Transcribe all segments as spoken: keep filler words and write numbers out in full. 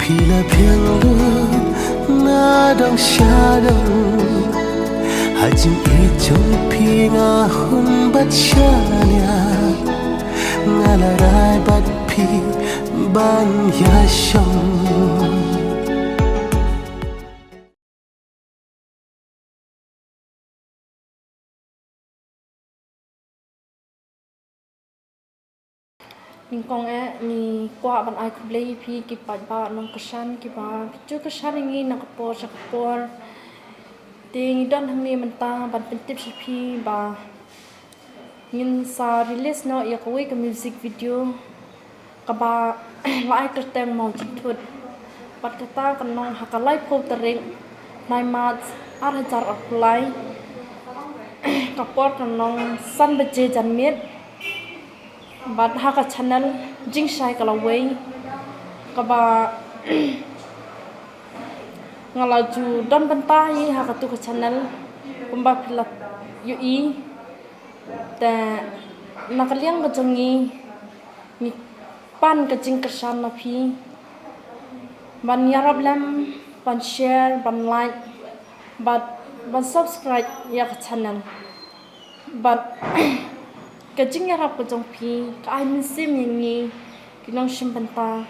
Phi la phiang lut na dong sha dong, ha jingïeit jong phi nga hun bat shaniah, nga la rai bad phi ban ïashong. Nyngkong eh ngi kwah ban ai khublei ïa phi ki paidbah nongkyrshan kiba ju kyrshan ïa ngi na ka por sha ka por. Te ngi don hangne mynta ban pyntip sha phi ba ngin sa release noh ïa kawei ka music video kaba la ai kyrteng Mawjynthut. Bad kata kan long ha ka laiphew tarik Naimarch ar hajar arphew lai. Ka por kan long san baje janmiet. Bad ha ka channel Jingshai Kalawei kaba nga la ju don bynta hi ha katu ka channel kumba phi la ïohi. Te na ka liang ka jong ngi ngi pan ka jingkyrshan na phi ban ïarap lem, ban share, ban like, bad ban subscribe ïa ka channel. Bad ka jingïarap ka jong phi ka ai mynsiem ïa ngi ki nongshim bynta.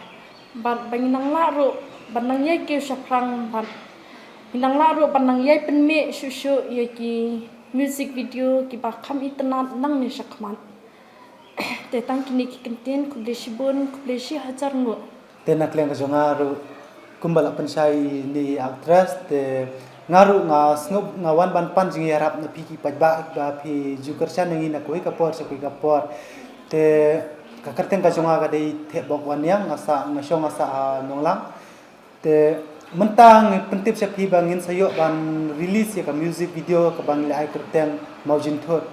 Bad ba ngi nang lah ruh ban nang ïai kiew shaphrang, bad ngi nang lah ruh ban nang ïai pynmih shuh shuh ïa ki music video kiba kham itynnad nangne shakhmat. Te tang kine ki kyntien, khublei shibun, khublei shi hajar nguh. Te na ka liang ka jong nga ruh kumba la pynshai ïa i actress, te nga ruh nga sngewbha nga wan ban pan jingïarap na phi ki paidbah ba phi ju kyrshan ïa ngi na kawei ka por sha kawei ka por. Te ka kyrteng ka jong nga ka dei Thehbok Wanniang, nga sah, nga shong nga sah ha Nonglang. Te mynta ngi pyntip sha phi ba ngin sa ïoh ban release ïa ka music video kaba ngi la ai kyrteng Mawjynthut,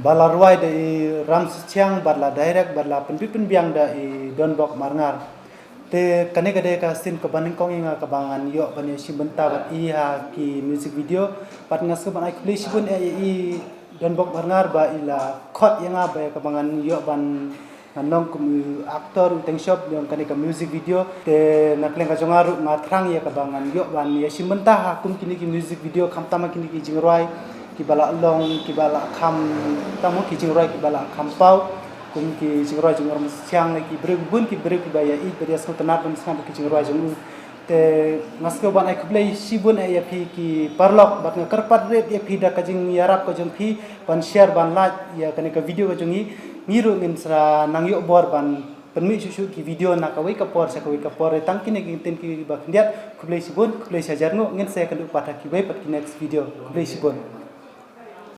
ba la rwai da i Ramsuchiang bad la direct bad la pynbit pynbiang da i Donbok Marngar. Te kane ka dei ka sien kaba nyngkong ïa nga kaba ngan ïoh ban ïashim bynta bad i ha ki music video. Bad nga sngewbha ban ai khublei shibun ïa i Donbok Marngar ba i la khot ïa nga ba ïa kaba ngan ïoh ban ngan long kum u actor u teng shop jong kane ka music video. Te na ka liang ka jong nga ruh nga thrang ïa kaba ngan ïoh ban ïashim bynta ha kum kine ki music video, khamtam ha kine ki jingrwai kiba la long, kiba la kham, tam ki jingrwai kiba la kham paw, kum ki jingrwai jong u Ramsuchiang, ki briew, bun ki briew kiba ïa ïeit bad ïa sngewtynnad ban sngap ki jingrwai jong u. Te nga sngewbha ban ai khublei shibun eh ïa phi ki paralok, bad nga kyrpad rit ïa phi da ka jingïarap ka jong phi ban share, ban like ïa kane ka video ka jong ngi. Ngi ruh ngin sa nang ïoh bor ban pynmih shuh shuh ki video na kawei ka por sha kawei ka por. Tang kine ki ktien kiba khyndiat, khublei shibun, khublei shi hajar nguh, ngin sa ïakynduh pat ha kiwei pat ki next video. Khublei shibun.